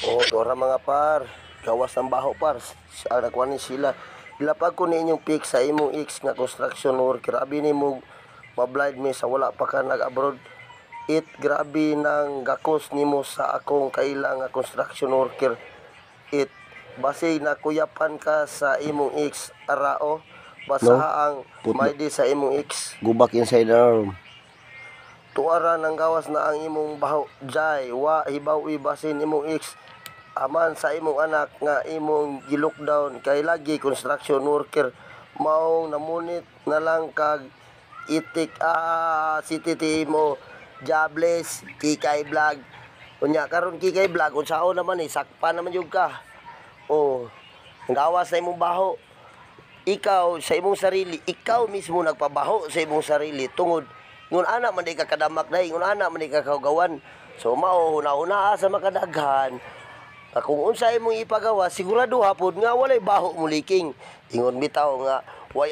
Oh, tora mga par. Gawas ng baho, par. Sa nakuha ni sila. Ilapag ko ni inyong pic sa imong ex nga construction worker. Abi ni mo mablind mi sa wala pa ka nag-abroad. It grabe nang gakos nimo sa akong kaila nga construction worker. It basig nakuyapan ka sa imong ex arao. Basaha No? ang Put maydi sa imong ex. Go back inside the room. Tuara nang gawas na ang imong baho. Jay, wa hibaw basin imong ex aman sa imong anak nga imong gi-lockdown kay lagi construction worker, maong namunit na lang kag itik ah CTT mo. Jobless Kikay Vlog. Unya karon, Kikay Vlog, unsaon naman eh, sakpa naman jud ka. Oh, ang gawas na imong baho. Ikaw sa imong sarili, ikaw mismo nagpabaho sa imong sarili tungod ngun ana man di ka kadamak dai, ngun ana man di ka kaugawan. So mao huna-huna sa makadaghan nga kung unsa imong ipagawa, sigurado hapon nga walay baho muliking. Ingon bitaw nga way